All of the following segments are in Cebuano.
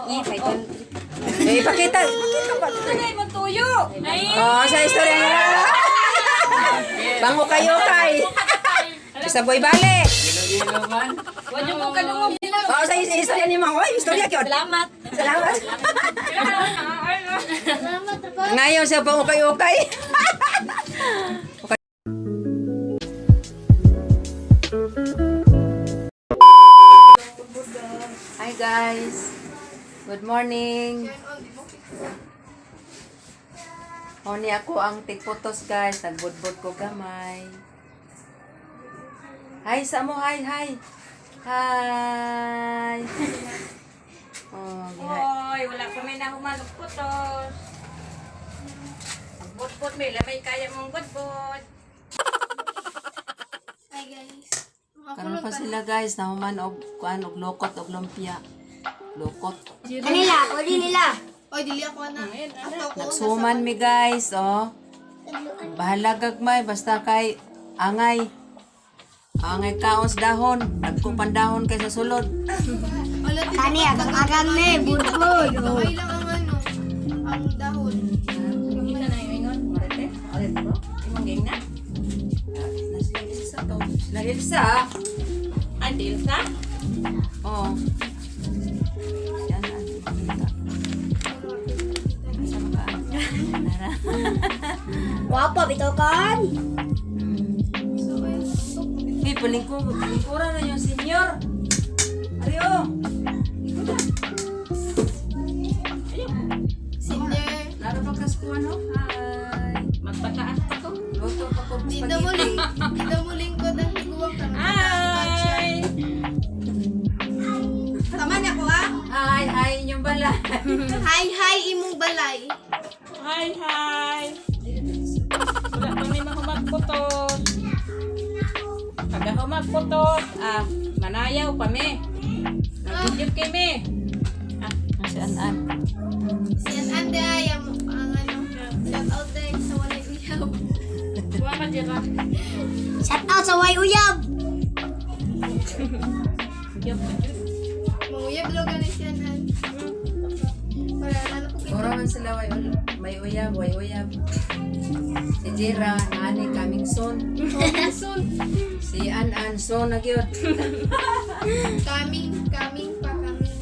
Ni, 500. Eh, ipakita. Ipakita pa. Ay, magtuyo. Ay, Oh, sa istorya niya. Bango kayo kay. Sa boy bale. wag niyo kong kalungog. Oh, sa istorya ni Mang. Oy, istorya kyod. Salamat. Salamat. Ngayon sa bango kayo kay. Hi guys. Good morning. Honi ako ang tigputos guys. Nagbudbud ko gamay. Hi sa mo, hi, hi. Hi. Oh, gihay. Hoy, wala pa may nahumalog putos. Magbutbot may lamay kaya mong butbot. Hi guys. Karon pa sila guys, nahuman og kuan og lokot og lumpia. Lokot. Kanila, o di nila. Oy, dili ako na. Ato ko. Nagsuman mi guys, oh. Bahala gagmay basta kay angay. Angay kaon sa dahon, dagko pandahon kay sa sulod. Kani agang agang ne, budbud. Gamay lang ang ano, ang dahon. Kita na yung ingon, marete. Ulit bro. Imong ging na. Na sila Elsa to. Sila Elsa. Ay, Dilsa. Oh. Yan ang makita. Asa ba ka? Nara. Wapo bitaw kan. Hey, palingkuran na yung senior. Ariyo. Ikaw na. Senior. Laro pa kas ko ano? Hi. Magpataas pa ko. Luto pa ko Di na spaghetti. muling, di na muling ko dahil higuwang ka na. Hi! Tama niya ko ah. Hi, hi inyong balay. Hi, hi imong balay. Hi, hi! Wala pa may mahumagputos. Pag humagputos, ah, manayaw pa mi. Nag-video kami. Ah, Si An-An. Si Ande ay ang ang ano, shout out din sa walay uyab. Kuha ka dyan. Shout out sa walay uyab. Manguyab lo gani si Anan. Para ano po Ora man sila way may uyab, way uyab. Si Jira, naani coming soon. Soon. Si An-An soon na gyud. Coming, coming pa, coming.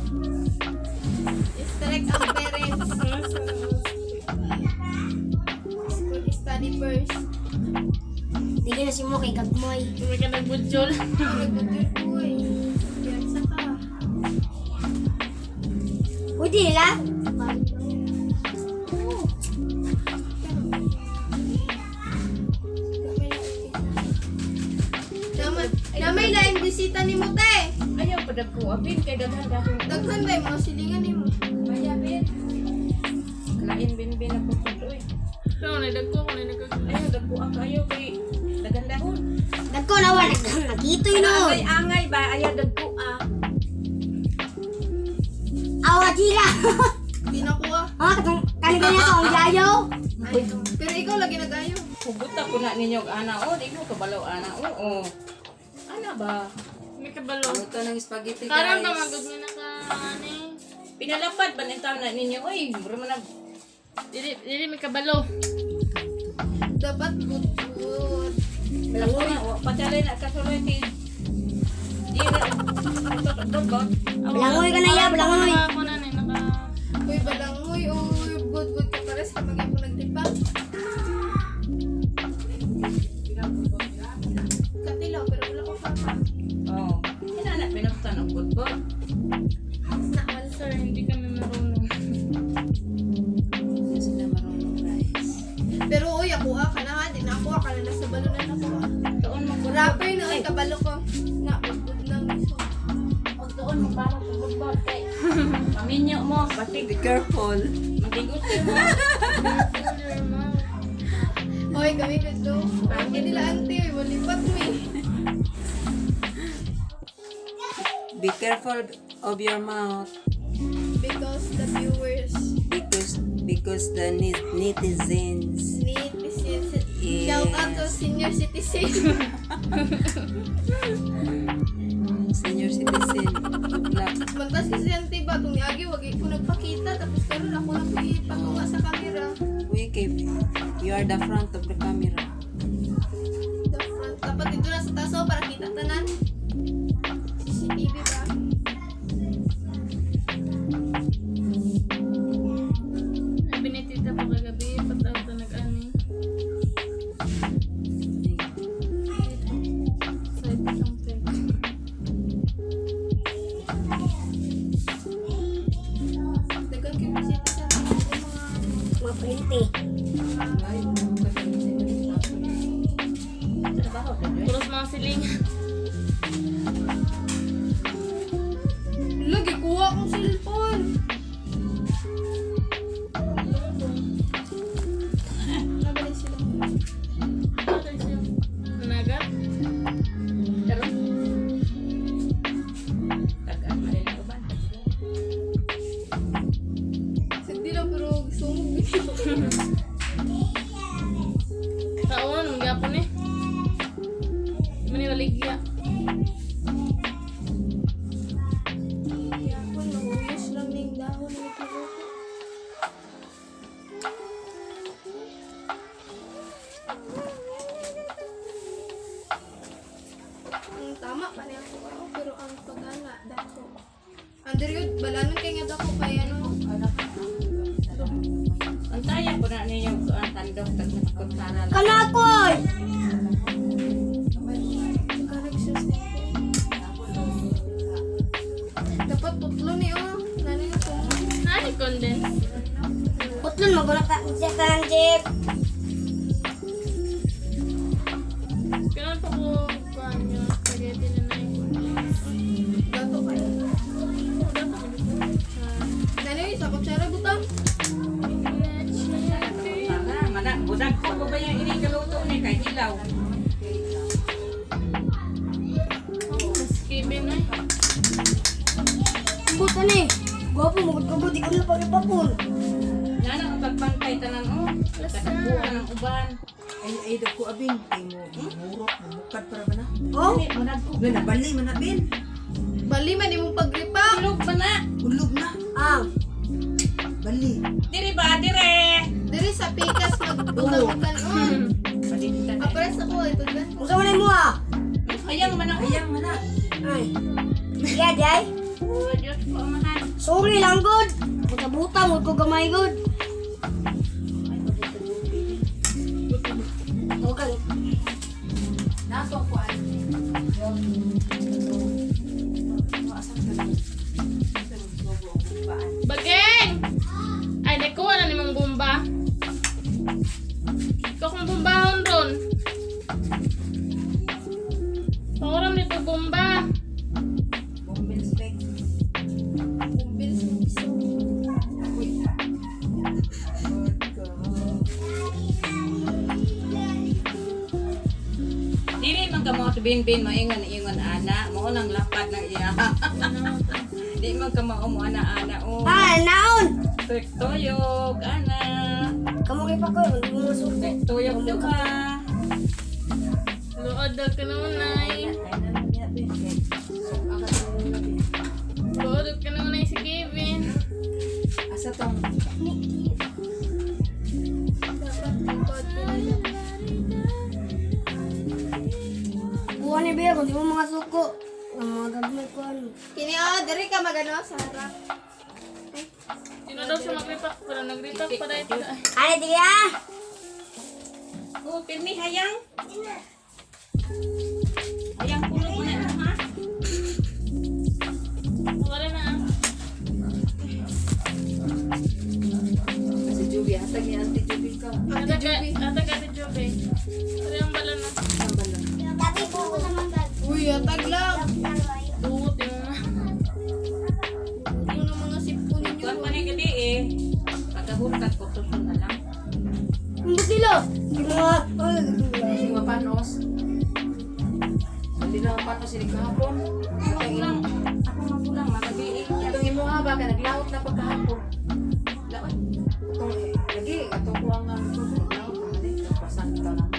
Strike ang parents. School study first. Dili na si mo kay gagmay. Hindi ka nagbudyol. Nagbudyol ko eh. Piyansa ka. Uy, dili la. Naman, namay lain bisita ni mo te. Ayaw pa dagko abin kay daghan dahon. Daghan ba yung mga silingan ni mo? Maya bin. Lain bin bin ako kuto eh. No, nagdagko ko, nagdagko. Ayaw dagko ang kayo kay daghan dahon. Dagko na wa nagkito yun Angay noon. angay ba ayaw dagko ah. Awa jira. Di na ko ah. Ha, katong kani kani to ang yayo. Ay, pero ikaw lagi nag-ayo. Hugot ako na ninyo og ana oh, di ko kabalaw ana oo. Ana ba? May kabalo. Luto ng spaghetti Karon guys. pa magud nga naka ano eh. Pinalapad ba ning taon na ninyo oy, mura man nag Dili dili may kabalo. Dapat good good. Balangoy, wa pa tali na kasuloy ti. Di na. Bot. Balangoy ka na ya, balangoy. Naka ako na ni naka Uy, balangoy. Uy, good good ka pares ka magyapon nagtipa. Katilaw, pero wala ko pa. Oh. Ina na pinuktan og bot. Na, wala. Sir, hindi kami marunong. Hindi sila marunong guys. Pero uy, ako ah, kana ha, di na ako ah, kana nasa balunan ako ah. Tuon mo ko. Rapper na ay kabalo ko. Na, good good lang. So, Og tuon mo para sa bot kay. Paminyo mo, batig Be careful. magigut mo. Hoy, kami good do. Ang nila auntie, uy, walipat mi. Be careful of your mouth Because the viewers because the netizens. need this. Yes. Shout out to senior citizen. Senior citizen. Good luck. Mantas kasi auntie ba, kung niagi, wag ko nag nagpakita tapos karon ako lang po ipakuha sa camera. Uy, kay you are the front of the camera. The front. Dapat dito na sa taso para kita tanan. CCTV ba? Ay, binitita pa kagabi. Patawag na nag-ani. Side something. Dagan kayo bisita sa mga Mga printi. Puros mga siling. Lagi kuha akong cellphone. Nabalik sila. Patay siya. Nanagat? Hindi lang pero gusto mo. Taon, magyapon eh. Maniwaligya. Kaya ako, nahuyos lang na yung dahon ng tiro. Ang tama pa niya ako, ako, pero ang pagana, dako. Under yun, balanon kay nga dako kay ano. Antaya ko na ninyo ang tandok tag kutsara lang. Kanakoy! Karag siya sa Dapat putlo ni oh. Nani na po. Nani condense? Putlon, magulat ta. Siya tanan, Jeff. Kailan pa ko kuhaan yung spaghetti na na yung condense? Gato kayo. Nani yung sa kutsara butang. Sana mana budag ko ba yung ini kaluto ni kay hilaw. Mas Kevin eh. Buta ni. Gwapo, magod-gwapo. Di ko na pag-ipakul. Nana ang pagpantay tanan oh. Kadagbuhan ang uban. Ay, ay, dagko abing. Kay mo, murok, mumukad para ba na? Oh? Manag ko. Nga, nabali man na, bin. Bali man imong pagripa. Tulog pa na. Ulog na. Ah. Bali. Diri ba dire? Diri sa pikas magbutang kanon. Palita. Apares ako ito dan. Unsa man mo ah? Hayang man ako. Ayang man na. Ay. Sige, di ay. Oh, Diyos ko amahan. Sorry lang, god. Buta-buta, mo ko gamay, god. Okay. Nato ko ay. Bageng! Ay, nakuha na ni mong bomba. Ikaw kung bombahon ron. Panguram nito bomba. Bombing spec. Bilis mo isa. Dili man ka mo bin maingon ingon ana, mao nang lapad ng iya. Di man ka mao mo ana ana o. Ah, naon! Tek toyog ana. Kamu kay pakoy, hindi mo masuko. Tek toyog duha. Luod daw ka na unay. Luod daw ka na unay si Kevin. Asa tong Dapat likod talaga. Buwan ni Bea, kung di mo mga suko. Ang mga gagmay ko ano. Kini oh, diri ka magano sa harap. Sino daw siya magripak? Pero nagripak pa dahil ito. Ano, di ah? Oh, pirmi hayang. Hayang pulo mo na ha. Wala na ah. si Juby, hatag ni Auntie Juby ka. Ata ka, ata ka si Jobe. Pero yung bala na. Saan ba lang? Uy, atag lang. Duot yung mga. Yung mga sipon ninyo. Kuan pa ni gabi eh. Pagkahulkat ko tusun na lang. Ang sila. Yung mga... Ay, Yung mapanos. Hindi na mapanos sila kahapon. Ako lang, ako magulang magabi eh. Itong imuha ba ka naglaot na pagkahapon. Laot. Itong lagi atong kuha nga naglaot na man eh. Pasan ka lang.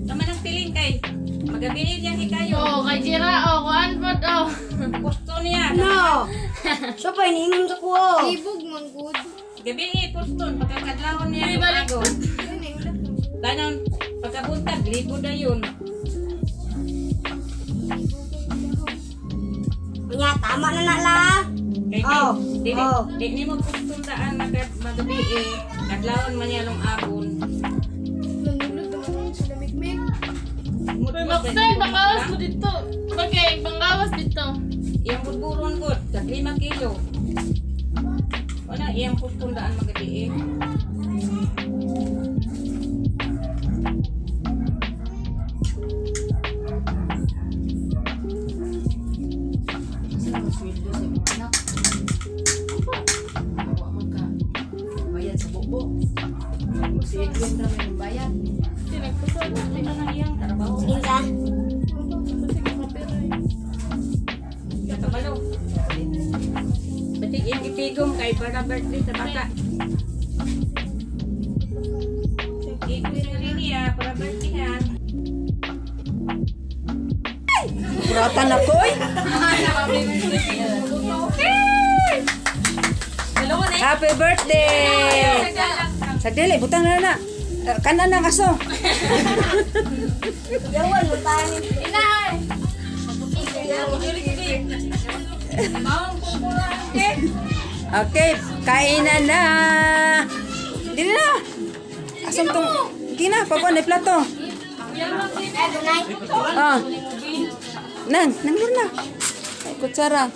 Tama ng piling kay magabi niya hikayo. Oh, kay Jira, oh, kuan pod, oh. Gusto niya. No! Siya pa, iniinom sa kuha. Libog man good. Gabi eh, puston, pagkakadlawon niya. Ay, balik. Bago. Yun eh, wala. Tanang, pagkabuntag, libo na yun. Unya, tama na na la. Kay Oh, di, di, oh. di, ni mo puston daan magabi eh. Kadlawon man niya nung abon. Nanulog naman sa lamig-mig. May Maxel, bakawas mo dito. Okay, panggawas dito. Iyang budburon ko, tag 5 kilo. Wala, iyang puston daan magabi eh. Sa mga sweldo sa imong anak. Wa man ka bayad sa bubo. Si Edwin ra may bayad. Tinagpasal. Ito na iyang trabaho. Sige ka. Kasi makapera eh. Kabalo. Pati iyang itigom kay para birthday sa bata. Igom sa niya para birthday ha. Kuratan na ko oy. Happy birthday! Sa dili, butang na na. Eh, kanan ng aso. Yawan mo tayo. Inay! Okay, kainan na. Dili na. Asam tong Kina, pagkuan na plato. Ah. Nang, nang na. Ay, kutsara.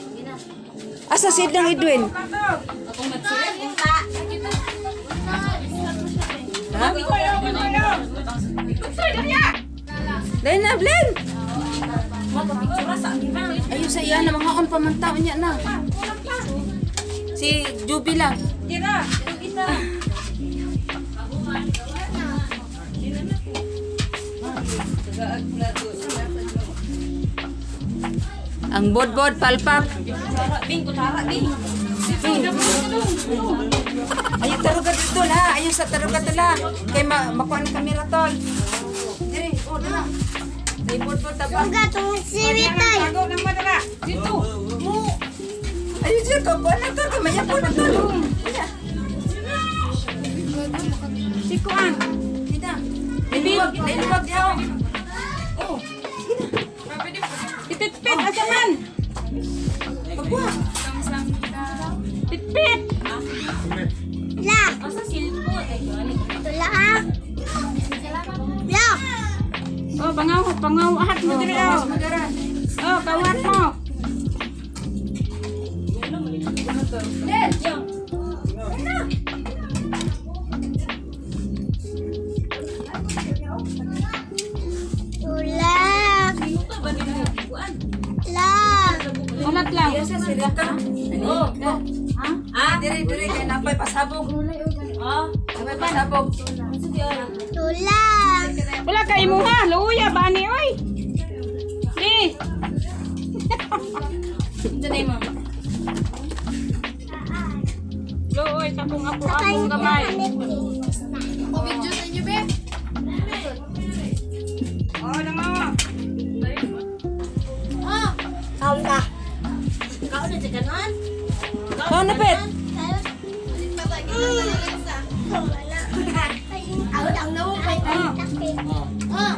Asa si Edang Edwin? Ha? Dahil na, Blen! Ayun sa iya na, mga on pamantaw niya na. Si Juby lang. Tira, isa. Ang bodbod palpak. Bing, kutsara, bing. Ayun taruga dito la. Ayun sa taruga tala. Kay makuha ng kamera tol. Dire, oh dira. Ay bodbod taba. Gatong siwitay. Tago ng madara. Dito. Ayun siya ko kuha na tol kay mayapon na tol. Si Kuan. Dita. Niluwag, niluwag diha. Oh. Pitpit, asa man? Pagkuha. Pitpit. La. Asa silpo? Ito la ah. La. Oh, bangaw, bangaw ahat mo diri oh. Oh, kawat mo. Tula. La. Ulat lang. Asa si Rita? Oh. Ha? Dire, dire kay napay pasabog. Oh. Napay pasabog. Tula. Wala ka imuha, luya ba ni oy? Di. Luoy sa kong apo akong gamay. Ako video sa inyo, be. Oh, langaw. Ah! Kaon ka. Oh, napit. Ako lang na mo kay Ah. Ah.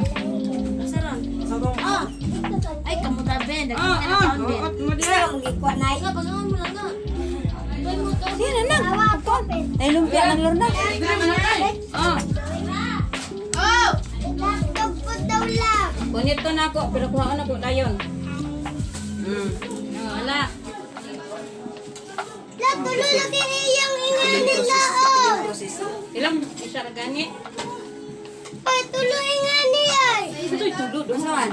Ay, kamuta Ben. Oh, oh, oh, mo dira. Sa mong gikuha na. Dire na. Ay lumpia ng lorna. Oh, Oh! Tugpod daw lang. kunit to na ako pero kuhaon ako dayon. Oh, wala. La tulo lagi iyang inganin laon. Ilang isa ra gani? Ay tulo ingani ay. Ito'y tulo do. Unsaman?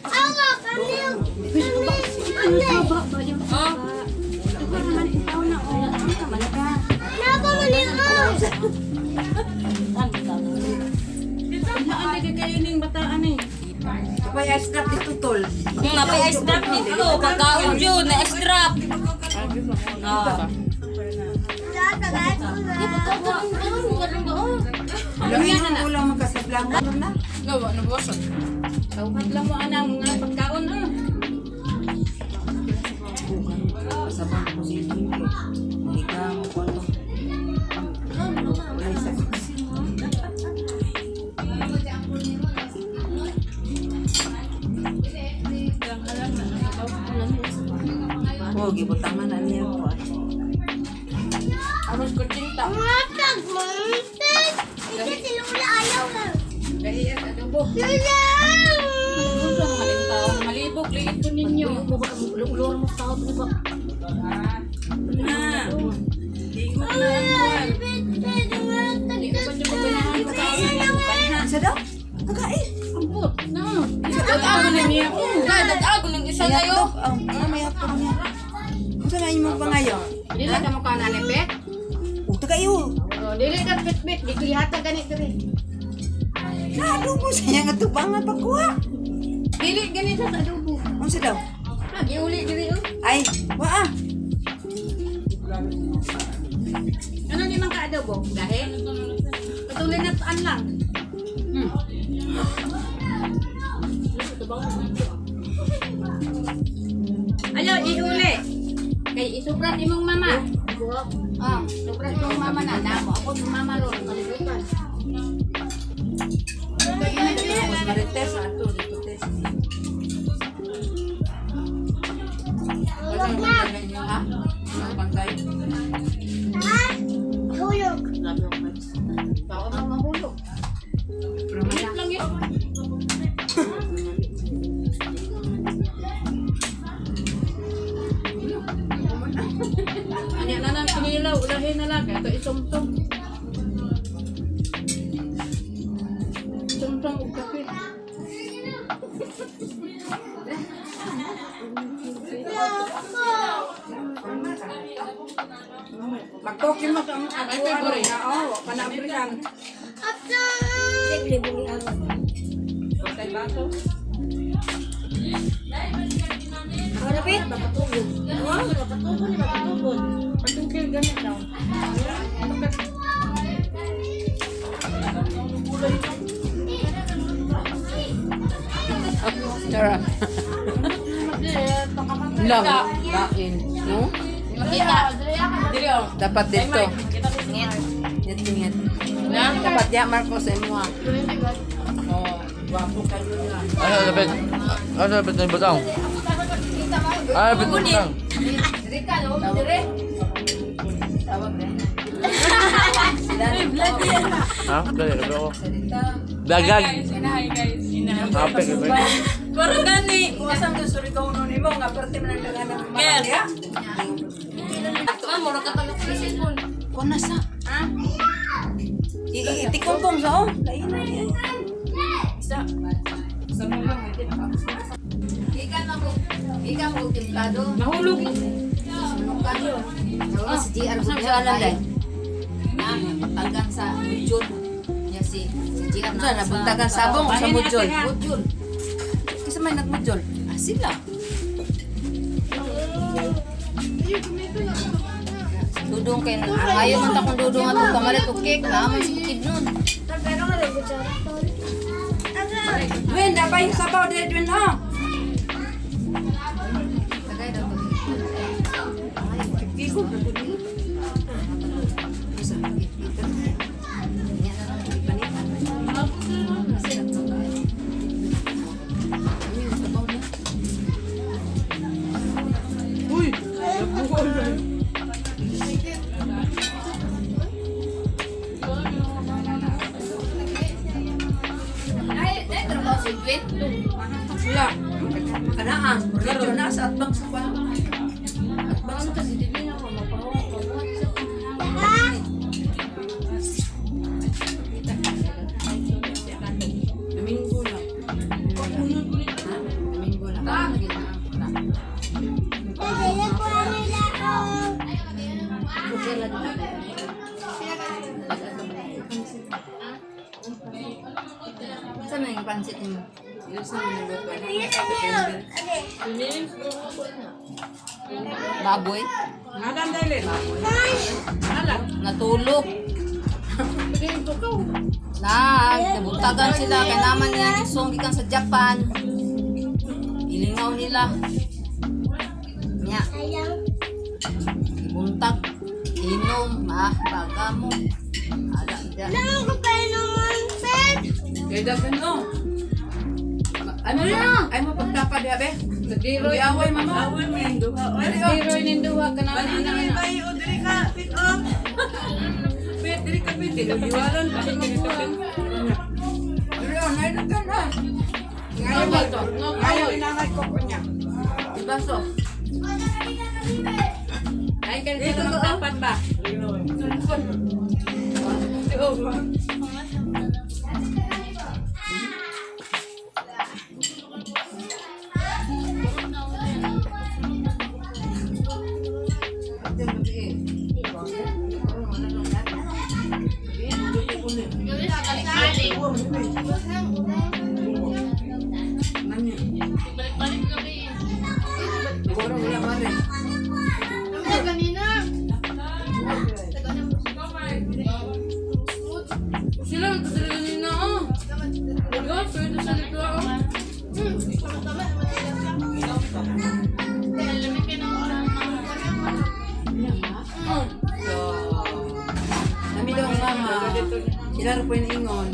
Awa kami kami kami. Oh. Napa man yung Laan lagi kayo ning bataan eh. Napay ice drop dito tol. Napay ice drop dito. Pagkaon yun, na ice drop. Lumpia na ulang magkasablang lorna. Gawa, nabawasan. Tawad lang mo anang mga pagkaon ah. Higa mo ko to. Ay, Oh, gibutangan na niya ko. Aros ko cinta. Matag, mantik! Ikaw si Lola ayaw lang. Gahiya sa adobo. Lola! Malibog, liit ko ninyo. Ulor mo sa tawag, di ba? Na. Ligo na. Ligo pa niyo maganahan sa tao. Sa daw? Kakain. Dadago na niya. Dadago ng isa na yun. Oh, ano may hotdog niya? Unsa na imong pangayo? Dili ka mo ka na pet. Oh, tagayo. Oh, dili ka pet-pet, di klihata gani diri. Naadubo sa iya nga tubangan pagkuha. Dili gani sa adobo. Unsa daw? Giuli diri oh. Ay, waa. Ano ni man ka adobo? Gahe? Patuloy na taan lang. Ayaw, iuli. Kay isubran imong mama. Ah, sobran imong mama na namo. Ako yung mama ron kalibutan. Mas marites ato dito tes. Ha? Pantay. Hulog. Baka na mahulog. Lang yun. Anya na lang kinilaw, ulahin na lang. Ito isumsum. Sumsum og kape. Magkokin mo sa among ato ano na oh, panabrihan. Patay baso. Ano, Pet? Patungkil ganit daw. Tara. Lang, kain, no? Makita. Dili oh. Dapat dito. Ngit. Ngit ngit. Na? Dapat ya Marcos sa imo. ah. Oh, gwapo kayo na. Ano dapat? Ano dapat na butang? Ano dapat na butang? Ha? Dali, gabi ako. Dagag. Hi guys. Hape, gabi. Pero gani. Kung asam to surigao no nimo nga parte man ang daghan ng mga Ker. diha. Ah, mura ka talok sa cellphone. Kuan na sa. Ha? Itikom sa oh. Lain na niya. Ikan mo ikan mo timplado. Nahulog. Ah, si JR Saan sa alam dai? Na, tagan sa Mujol. Ya si si JR Unsa na buntagan sabong o sa mujol? Mujol. Kinsa may nagmujol? Ah, sila. Dudong kay ayaw man ta kung dudong ato kamalit og cake na man sa bukid nun. Dwayne, dapat yung sabaw dili Dwayne ha. Tagay daw to. Dai dai trabaho si Dwayne. Wala. Kana ah, medyo na sa atbang sa kwan. Atbang sa Si Dwayne ako mapahawa. Domingo lang. Ha? Domingo lang. Saan na yung pansit mo? Yun sa mga luto. Baboy? Ngalan dali. Natulog. Na, nabuntagan sila kay naman niya isong gikan sa Japan. Ilingaw nila. Nya. Buntag. Inom, ah, baga mo. Ala, da. Lang ko kayo naman, Pet. Kaya dagan no. Ano na? Ay mo pagtapa diha be. Nagdiroy. Away mama. Away mo yung duha. Oy, Nagdiroy ning duha kana ana ana. Bay, o diri ka, pick up. Pit, diri ka pit. Diwalan pa sa magbuhat. Dili oh, nay dagan na. Ngayon to. No, Ayaw inangay ko ko niya. Ibaso. Ay kan dito magtapat ba? Balik-balik gabi. Siguro wala man rin. Ano kanina? Sila man to sila kanina oh. Dugo, pwede sa dito oh. Tama-tama naman sila siya. Lamig kayo ng mama. So, nami daw ang mama. Sila rin po yung ingon.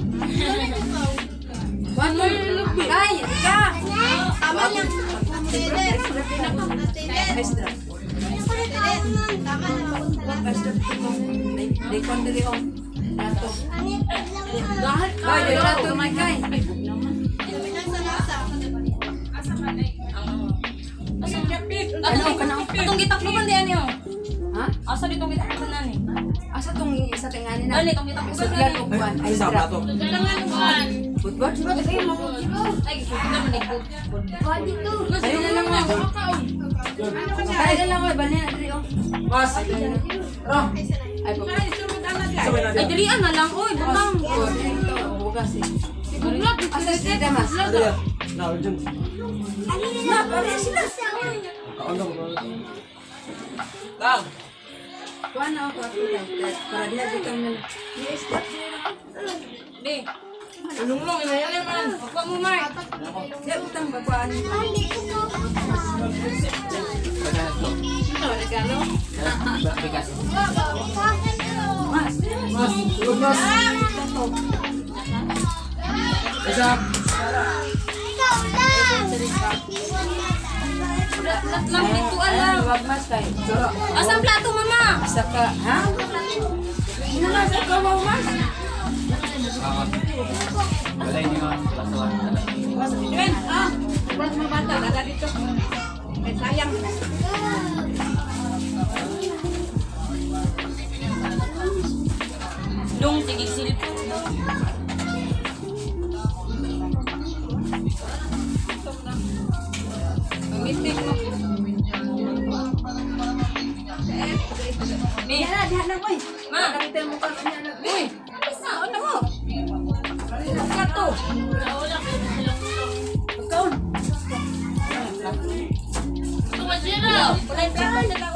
One more. Kay, ka! Tama lang. Ate Ice drop. Tama lang ako sa lahat. Ice drop. Di kon diri oh. Plato. Anit lang Dahil ka. Kay, plato may kay. sa lasa. Ano ka na? Atong gitakloban di ani oh. Ha? Asa ditong gitakloban nani? Asa tong isa kay ngani na? Ani tong gitakloban Suglan nani. og kuan. Ice drop. Putbot? Ay, kita man ikot. Ayun na lang mo. Ay na lang mo, bali na diri oh. Mas. Ro. Ay, pag Ay, dilian na lang oy, butang. Oh, dito, bugas eh. Asa si Damas? Na, Arjun. Na, pare sila. Kaon daw, kaon daw. Tang. Kuan na ako ato lang. Para diha di kang nal. Di. Ulunglong inayan man. Pagwa mo Mark. Diha butang ba kuan? Ito regalo. Bigas. Mas. Mas, tulog mas. Isa. Ikaw lang. Lat lang dito alam. Wag mas kay. Asa ang plato mama? Isa ka, ha? Ina mas ka mo mas. Wala ini nga. Basta Ben, ah. Sobrang mga bata dada dito. Ay sayang. Dong sige silpon. Pamitik mo. Ni. Diha diha na boy. Ma. Nakita mo ka kanya na. Uy. Asa ano mo? Plato. Pagkaon. Tumajira! Wala yung plato na lang.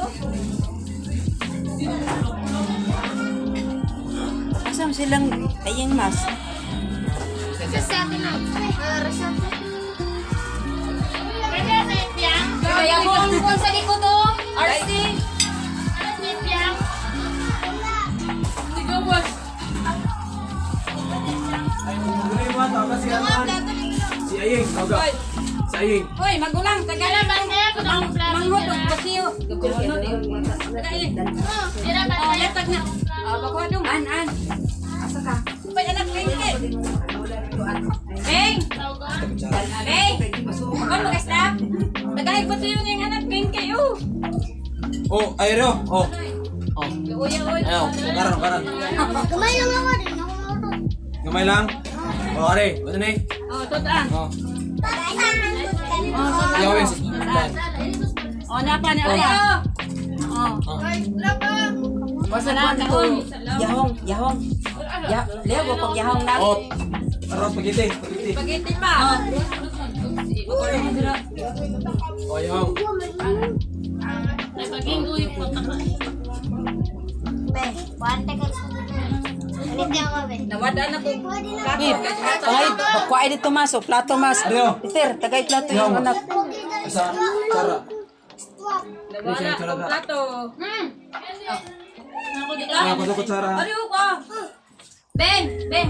Asa man silang ayeng mas? Sa atin na. Resort. Pwede sa ipyang? Kaya mo ang kung sa likod oh. RC. Ano sa ipyang? Hindi ko boss. Si Aying, tawag ka. Si Aying. Hoy, magulang Tira tagala. bantay ako ng plato. Manghod og pasiyo. Tira Oh, bantay. yatag na. Ah, bakuha dong. An an. Asa ka? Pay anak kay. Wala dito an. Meng. Meng. Kon magasda. Tagay ko tuyo ning anak kay oh. Oh, ay ro. Oh. Oh. Uya oy. Ayaw, karan, karan. Gamay lang ako din. Ako marunong. Gamay lang. Oh, are. Ano ni? Oh, tutaan. Oh. Ayaw, eh. Oh, napa ni Aya. Oh. Basta kuan dito. Yahong, yahong. Ya, leo ko pag yahong na. Oh. Aro, spaghetti, spaghetti. Spaghetti pa. Oh, yaw. Ay, paging uy po ka. Be, kuwante ka sa Anit ako, be. Nawada na ko. Eh, tagay, kuha dito mas, oh, plato mas. Ariyo. Peter, tagay plato yung anak. Ah, kusa kutsara. Ari ko. Ben, Ben.